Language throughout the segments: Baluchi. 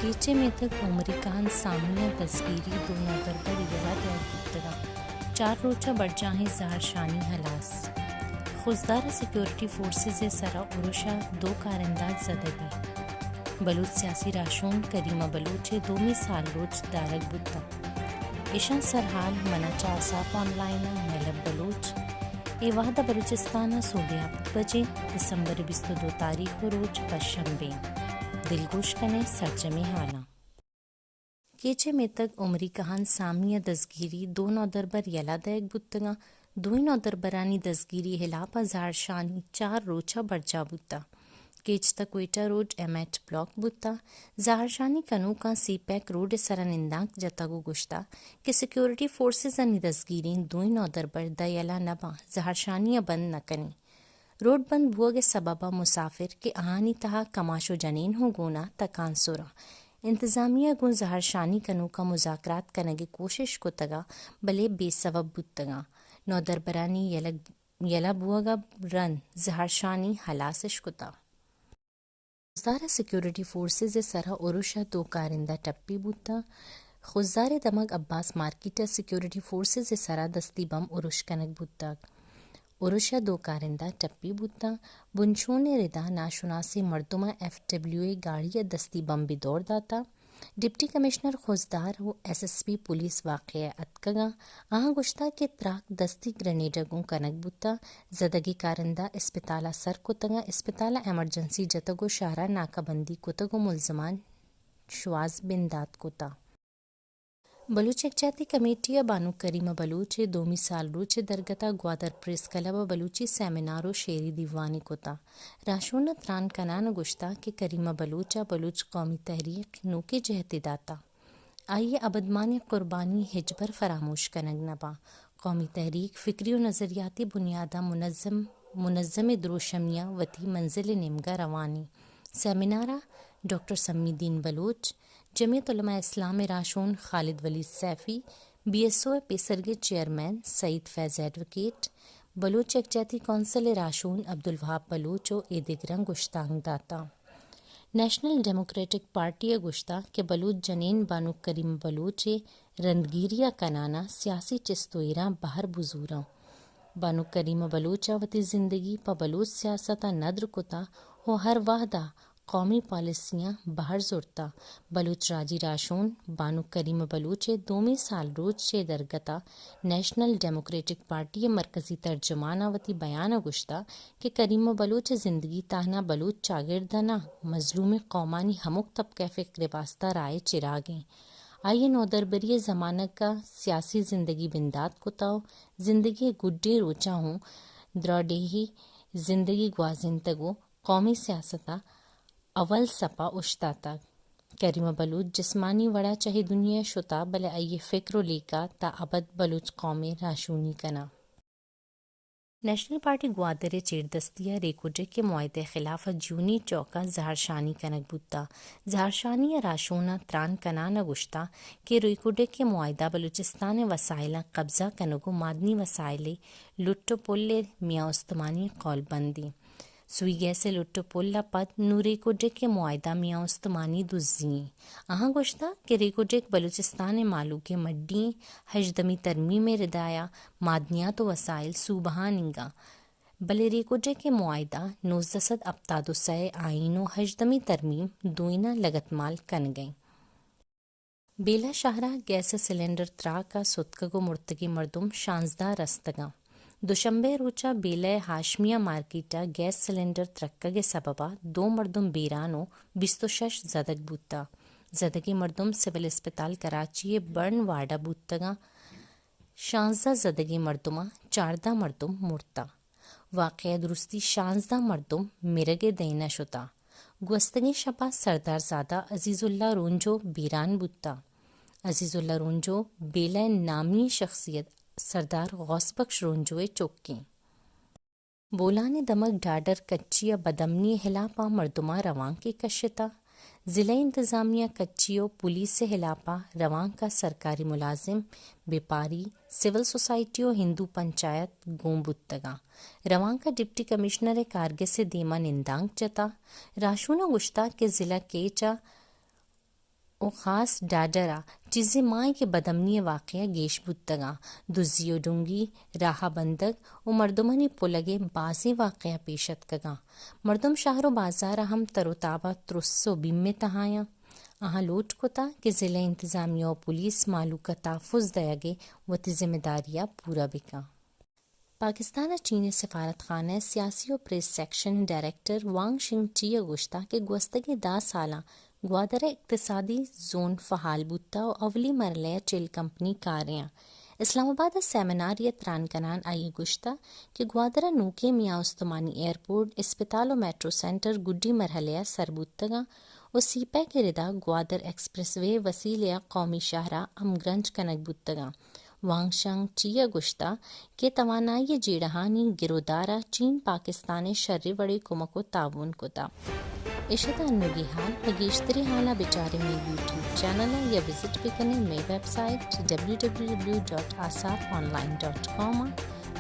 کیچ ءِ میتگ عمری کہن سامی ءِ دزگیری، دو نودربر یلہ دئیگ بوتگ اَنت۔ چار روچ ءَ برجاہیں زہرشانی ہلاس۔ خضدار ءَ سیکورٹی فورسز ءِ سرا ارش ءَ دو کارندہ زدگی۔ بلوچ سیاسی راہشون کریمہ بلوچ ءِ دومی سالروچ دارگ بوتگ۔ ایشاں سرحال من ءَ چہ آساپ آن لائن ءَ مہلب بلوچ۔ اے وہد ءَ بلوچستان ءَ سہب ءِ ہپت بجے، دسمبر ءِ بیست ءُ دو تاریخ ءُ روچ پنچ شنبے۔ دلگوش کن ئے سرجمیں ہالاں۔ کیچ ءِ میتگ عمری کہن سامی ءِ دزگیری، دو نودربر یلہ دئیگ بوتگ اَنت۔ دوئیں نودربرانی دزگیری ہلاپ ءَ زہرشانی چار روچ ءَ برجاہ بوتگ۔ کیچ تاں Quetta road M H block بوتگ۔ زہرشانی کنوکاں سی پیک روڈ ءِ سرا نندانک جتگ ءُ گوشتگ کہ سیکورٹی فورسزانی دزگیریں دوئیں نودربر داں یلہ نہ باں، زہرشانی ءَ بند نہ کنیں۔ روڈ بند بوگ ءِ سبب ءَ مسافر کہ آہانی تہا کماش ءُ جنین ہوں گون اَنت، تکانسر اَنت۔ انتظامیہ ءَ گوں زہرشانی کنوکاں مذاکرات کنگ ءِ کوشش کتگ اَنت، بلے بے سوب بوتگ اَنت۔ نودربرانی یلہ، یلہ بوگ ءَ رند زہرشانی ہلاس اِش کتگ۔ خضدار ءَ سیکورٹی فورسز ءِ سرا ارش ءَ دو کارندہ ٹپی بوتگ۔ خضدار ءِ دمگ عباس مارکیٹ ءَ سیکورٹی فورسز ءِ سرا دستی بم ارش کنگ بوتگ۔ ارش ءَ دو کارندہ ٹپی بوتگ۔ بنشون ءِ ردا ناشناسیں مردماں ایف ڈبلیو اے گاڑی ءَ دستی بم بہ دور داتگ۔ ڈپٹی کمشنر خضدار ءُ ایس ایس پی پولیس واقعہ ءَ اتکگ اَنت۔ آہاں گوشتگ کہ تراک دستی گرنیڈ ءَ گوں کنگ بوتگ۔ زدگیں کارندہ اسپتال ءَ سر کتگ اَنت۔ اسپتال ءَ ایمرجنسی جتگ ءُ شہر ءَ ناکہ بندی کتگ ءُ ملزمان شوہاز بندات کتگ۔ بلوچ یکجہتی کمیٹی ءِ بانک کریمہ بلوچ ءِ دومی سالروچ ءِ درگت ءَ گوادر پریس کلب ءَ بلوچی سیمینار ءُ شعری دیوانے کتگ۔ راہشون ءَ تران کنان ءَ گوشتگ کہ کریمہ بلوچ ءَ بلوچ قومی تحریک نوکیں جہتے داتگ۔ آئی ءِ ابدمانیں قربانی ہچبر فراموش کنگ نہ باں۔ قومی تحریک فکری ءُ نظریاتی بنیاداں منظم، منظمیں دروشمے ءَ وتی منزل ءِ نیمگ ءَ روان اِنت۔ سیمینار ءَ ڈاکٹر سمی الدین بلوچ، جمعیت علماء اسلام ءِ راہشون خالد ولی سیفی، بی ایس او ءِ پیسرگیں چیئرمین سعید فیض ایڈووکیٹ، بلوچ یکجہتی کونسل ءِ راہشون عبدالوہاب بلوچ ءُ اے دگراں گوشتانک داتگ۔ نیشنل ڈیموکریٹک پارٹی ءَ گوشتگ کہ بلوچ جنین بانک کریمہ بلوچ ءِ رندگیری ءَ کنان ءَ سیاسی چست ءُ ایراں بہر بزوراں۔ بانک کریمہ بلوچ ءَ وتی زندگی پہ بلوچ سیاست ءَ ندر کتگ ءُ ہر وہد ءَ قومی پالیسیاں بہر زرتگ۔ بلوچ راجی راہشون بانک کریمہ بلوچ ءِ دومی سالروچ ءِ درگت ءَ نیشنل ڈیموکریٹک پارٹی ءِ مرکزی ترجمان ءَ وتی بیان ءَ گوشتگ کہ کریمہ بلوچ ءِ زندگی تہنا بلوچ چاگرد ءَ نہ، مظلومیں قومانی ہمک طبقہ ءِ فکر ءِ واستہ راہ ءِ چراگ اِنت۔ آئی ءَ نودربری ءِ زمانگ ءَ سیاسی زندگی بندات کتگ ءُ زندگی ءِ گڈیں روچاں ہوں دراہڈیہی زندگی گوازینتگ ءُ قومی سیاست ءَ اول سپ ءَ اوشتاتگ۔ کریمہ بلوچ جسمانی وڑ ءَ چہ اے دنیا ءَ شتگ، بلے آئی ءِ فکر ءُ لیکہ تا ابد بلوچ قوم ءِ راہشونی کناں۔ نیشنل پارٹی گوادر ءِ چیردستی ءَ ریکوڈک ءِ معاہدہ ءِ خلاف ءَ جیونی چوک ءَ زہرشانی کنگ بوتگ۔ زہرشانی ءَ راہشوناں تران کنان ءَ گوشتگ کہ ریکوڈک ءِ معاہدہ بلوچستان ءِ وسائلاں قبضہ کنگ ءُ معدنی وسائل ءِ لٹ ءُ پل ءِ میان استمانی قول بند اِنت۔ سوئی گیس ءِ لٹ ءُ پل ءَ پد نوں ریکوڈک ءِ معاہدہ میان استمانی دزی اِنت۔ آہاں گوشتگ کہ ریکوڈک بلوچستان ءِ مہلوک ءِ مڈی اِنت، ہژدمی ترمیم ءِ ردا ءَ معدنیات ءُ وسائل صوبہاں نیمگ ءَ، بلے ریکوڈک ءِ معاہدہ نوزدہ سد ہپتاد ءُ سئے ءِ آئین ءُ ہژدمی ترمیم دوئیناں لگتمال کنگ ءَ اِنت۔ بیلہ شہر ءَ گیس ءِ سلنڈر تراک ءَ ستکگ ءُ مرتگیں مردم شانزدہ رستگ اَنت۔ دوشنبے ءِ روچ ءَ بیلہ ءِ ہاشمیہ مارکیٹ ءَ گیس سلنڈر ترکگ ءِ سبب ءَ دو مردم بیران ءُ بیست ءُ شش زدگ بوتگ۔ زدگیں مردم سول اسپتال کراچی ءِ برن وارڈ ءَ بوتگ اَنت۔ شانزدہ زدگیں مردماں چاردہ مردم مرتگ۔ واقعہ ءِ درستی شانزدہ مردم مرگ ءِ دئین ءَ شتگ۔ گوستگیں شپ ءَ سردار زادہ عزیز اللہ رونجو بیران بوتگ۔ عزیز اللہ رونجو بیلہ ءِ نامی شخصیت سردار غوث بخش رونجو ءِ چک اِنت۔ بولان ءِ دمگ ڈاڈر کچی ءَ بدامنی ءِ ہلاپ ءَ مردماں روانکے کشتگ۔ ضلعی انتظامیہ کچی ءُ پولیس ءِ ہلاپ ءَ روانک ءَ سرکاری ملازم، بیپاری، سول سوسائٹی ءُ ہندو پنچایت گون بوتگ اَنت۔ روانک ءَ ڈپٹی کمشنر ءِ کارگس ءِ دیم ءَ نندانک جتگ۔ راہشوناں گوشتگ کہ ضلع کیچ ءَ و خاص ڈاڈر ءَ چیزے ماں کہ بدامنی ءِ واقعہ گیش بوتگاں، دزی و ڈنگی، راہ بندگ و مردمانی پلگ ءِ بازیں واقعہ پیش اتکگاں۔ مردم شہر و بازار ءَ ہم تر و تاب ءَ ترس و بیم ءِ تہایاں۔ آہاں لوٹ کتا کہ ضلع انتظامیہ و پولیس مہلوک ءَ تحفظ دئیگ ءِ وتی ذمہ داری ءَ پورا بکاں۔ پاکستان ءَ چین ءِ سفارت خانہ ءِ سیاسی و پریس سیکشن ءِ ڈائریکٹر وانگ شنگ چی ءَ گوشتگ کہ گوستگیں دہ سالاں گوادر ءَ اقتصادی زون فعال بوتگ و اولی مرحلہ ءَ چل کمپنی کاریں۔ اسلام آباد ءَ سیمینارے ءَ تران کنان آئی ءَ گوشتگ کہ گوادر ءَ نوکیں میان استمانی ایئرپورٹ، اسپتال و میٹرو سینٹر گڈی مرحلہ ءَ سر بوتگاں و سی پیک ءِ ردا گوادر ایکسپریس وے وسیلہ ءَ قومی شاہراہ ہمگرنچ کنگ بوتگاں۔ وانگ شنگ چی ءَ گوشتگ کہ توانائی ءِ جیڑہانی گرودار ءَ چین پاکستان ءَ شریں وڑے کمک و تعاون کتگ۔ اش ات انوگیں ہال، پہ گیشتریں ہالاں بچارے مئے یوٹیوب چینل ءَ یا وزٹ بکنے مئے website W W W dot Asap online dot com ءَ۔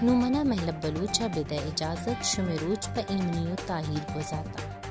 نوں منا مہلب بلوچ ءَ بدئے اجازت، شمے روچ پہ ایمنی و تاہیر گوزاتاں۔